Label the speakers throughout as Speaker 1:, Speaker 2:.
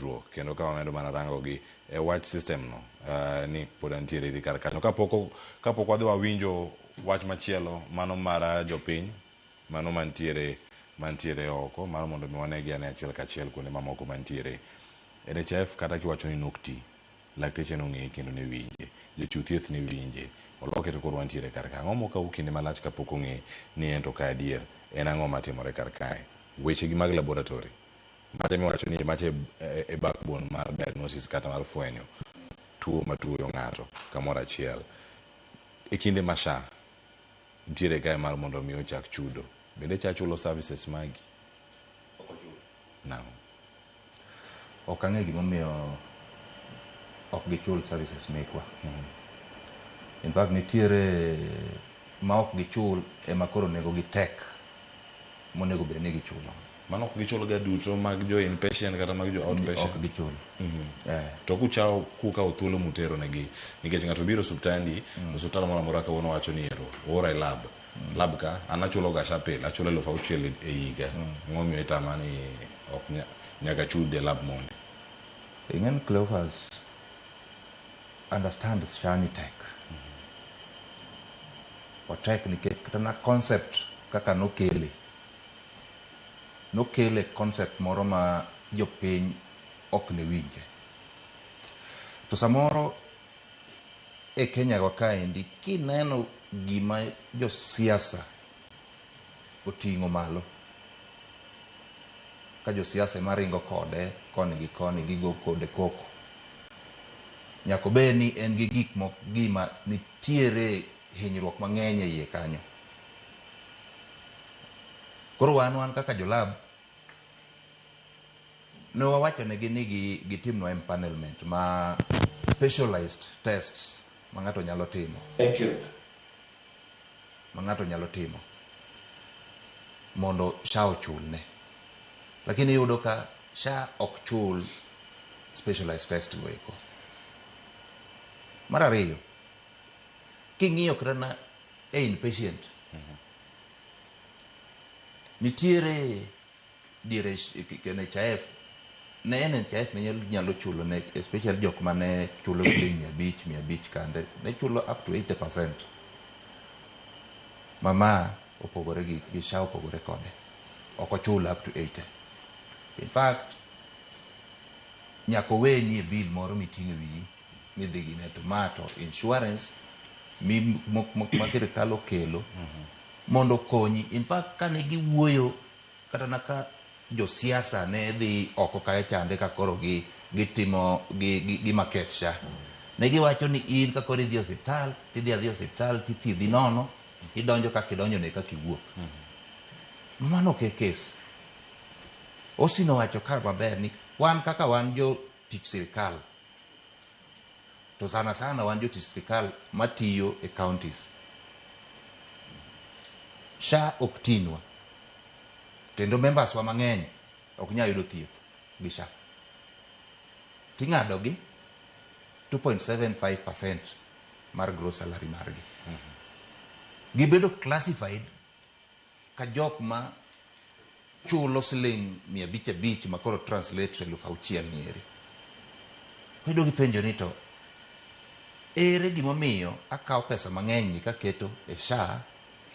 Speaker 1: tudruok kendo ka wamedo mana rango gi e wach system no ni pod antiere iri kar kanyo. Kapok wadhi wawinjo wach machielo mano mar jopiny mano mantiere oko mano mondo mi wanegi ane achiel kachiel kuonde mamoko mantiere NHIF kata kiwacho ni nok ti lakteche nong'eye kendo ne winje jochiw thieth ne winje oloke to koro wantiere kar ka ang'o mokawo kinde malach kapok ong'e ni en to ka adier en ang'o matimore kar kae weche gi mag laboratory macha miwacho ni macha e backbone mar diagnosis kata mar fwenyo tuo matuoyo ng'ato kamoro achiel e kinde ma SHA nitiere kae mar mondo mi ochak chudo bende cha chulo services magi nang'o?
Speaker 2: Ok ang'e gimomiyo ok gichul services mekwa. In fact, nitiere ma ok gichul ema koro nengo gi tek monego bed ni gichulo.
Speaker 1: Mano ok gichul ga duto mag jo inpatient kata mag jo outpatient?
Speaker 2: Ok gichul.
Speaker 1: To kuchawo kukawo thuolo mutero negi nikech ng'ato biro osiptandi osiptal moro amora kawuono wacho ni ero oora e lab lab ka an achulo ga SHA pile achulo 6,000 e higa ang'o momiyo itama ni ok nyaka chud e lab mondi?
Speaker 2: Ing'en Cleophas, understand SHA ni tek. Otek nikech kata na concept kaka nokele nokele concept moro ma jopiny ok ne winje. To samoro e Kenya wa kaendi kineno gima josiasa oting'o malo ka josiasa ema ringo kode koni gi koni gigo kode koko nyaka obed ni en gi gik moko gima nitiere hinyruok mang'eny e iye kanyo. Koro wan kaka jolab ne wawacho negi ni gitimnwa empanelment ma specialized tests ma ng'ato nyalo timo.
Speaker 3: Thank you.
Speaker 2: Ma ng'ato nyalo timo mondo SHA ochulne. Lakini iyudo ka SHA ok chul specialized test go eko. Mar ariyo, king'iyo kata na e inpatient, nitiere diere NHIF ne NHIF ne nyalo chulo ne especially jok mane chulo siling 500 500 kande ne chulo up to 80%. Mama opogore gi SHA opogore kode. Ok ochul up to 80. In fact, nyaka oweni e bill moro miting'o e wiyi midhi gine to ma to insurance ma sirikal okelo mondo okonyi. In fact, kane giwuoyo kata na ka josiasa ne dhi oko kae chande ka koro gi gitimo gi market SHA. Ne giwacho ni in ka koro idhi osiptal, tidhi adhi osiptal tithiedhi nono, idonjo kaka idonjo ne kaka iwuok. Mano ok e case. Austin owacho ka maber ni wan kaka wan jotich sirikal, to sana sana wan jotich sirikal matiyo e counties. SHA ok tinwa. Kendo members wa mang'eny ok nyal yudo thieth gi SHA. Ting'ado gi 2.75% mar gross salary margi. Gibedo classified ka jok ma chulo siling 500 ma koro translate to 6,000 ni eri. Koro gipenjo ni to ere gimomiyo akawo pesa mang'eny ni kaketo e SHA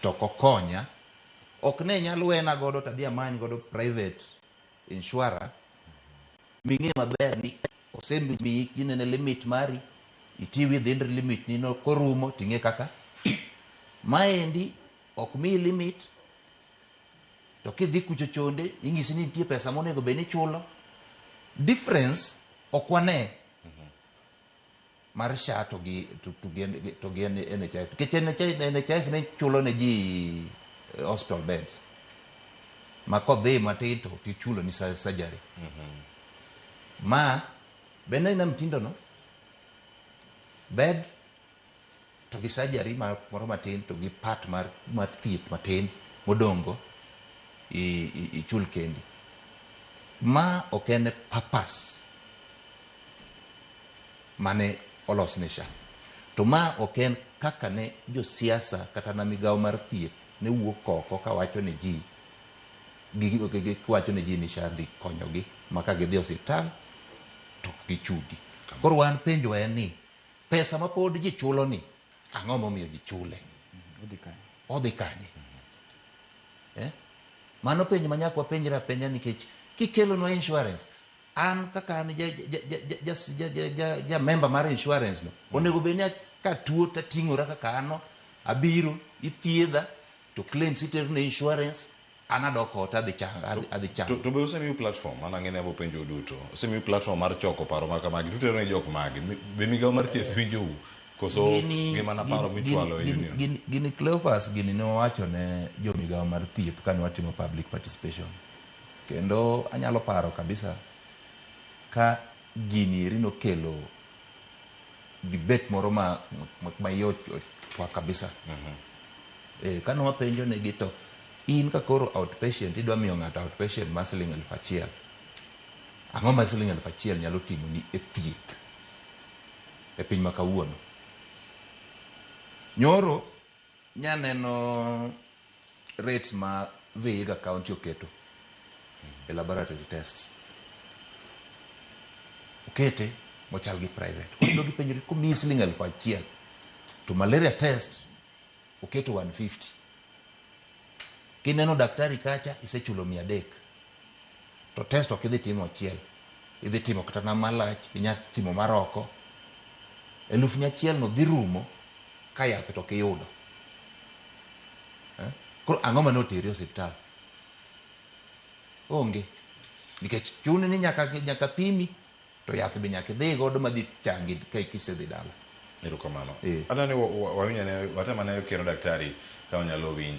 Speaker 2: to ok okonya, ok ne nyal wena godo to adhi amany godo private insurer ming'e maber ni osemiyi ginene limit mari iti within limit ni no korumo ting'e kaka maendi ok miyi limit to kidhi kucho chonde inyisi ni nitie pesa monego bed ni ichulo. Difference ok wane mar SHA to gi NHIF nikech NHIF ne chulo ne ji hospital beds ma kodhi matin to tichulo ni surgery. Ma bende ina mtindo no bed to gi surgery moro matin to gi part mar thieth matin modongo ichul kendi. Ma ok en purpose mane olos ne SHA. To ma ok en kaka ne josiasa kata na migawo mar thieth ne wuok oko kawacho ne ji ni SHA dhi konyogi ma ka gidhi osiptal gichudi. Koro wan penjo en ni pesa ma pod ji chulo ni ang'o momiyo ji chule?
Speaker 3: Odhi kanye?
Speaker 2: Odhi kanye? Eh? Mano penjo ma nyaka wapenjre apenja nikech kikelonwa insurance an kaka an ja, ja, ja, ja, ja, ja, ja, ja member mar insurance no onego bed ni ka tuo tating'ora kaka ano abiro ithiedha to claims itero ne insurance an adok ot adhi chang adhi, adhi chang
Speaker 1: To be osemiu platform, an ang'e ni abo penjo duto. Osemiu platform mar choko paro ma kamagi. Tutero ne jok magi. Be migawo mar thieth winjou? Koso gima paro michwalo e union?
Speaker 2: Gini Cleophas gini ne wawacho ne jomigawo mar thieth kane watimo public participation. Kendo anyalo paro kabisa ka gini eri nokelo debate moro ma iye ochwak kabisa. Kane wapenjo negi to in ka koro outpatient idwa miyo ng'ato outpatient mar siling 1000. Ang'o ma siling 1000 nyalo timoni e thieth e piny ma kawuono? Nyoro nyaneno rates ma Vihiga County oketo e laboratory test. Okete mochal gi private. Koro idog ipenjori komiyi siling 1000 to malaria test oketo 150. Kineno daktari kacha isechulo 300. To test ok idhi timo achiel. Idhi timo kata na malach, inya timo mar oko. 1,100 no dhi rumo ka yath to ok iyudo. Koro ang'o mane oteri e osiptal? Onge. Nikech chuni ni nyaka pimi to yath be nyaka idhi godo madhi changi ka kisedhi dala.
Speaker 1: Erokamano. Adwani wawinj ane, watem ane kendo daktari ka onyalo winjo.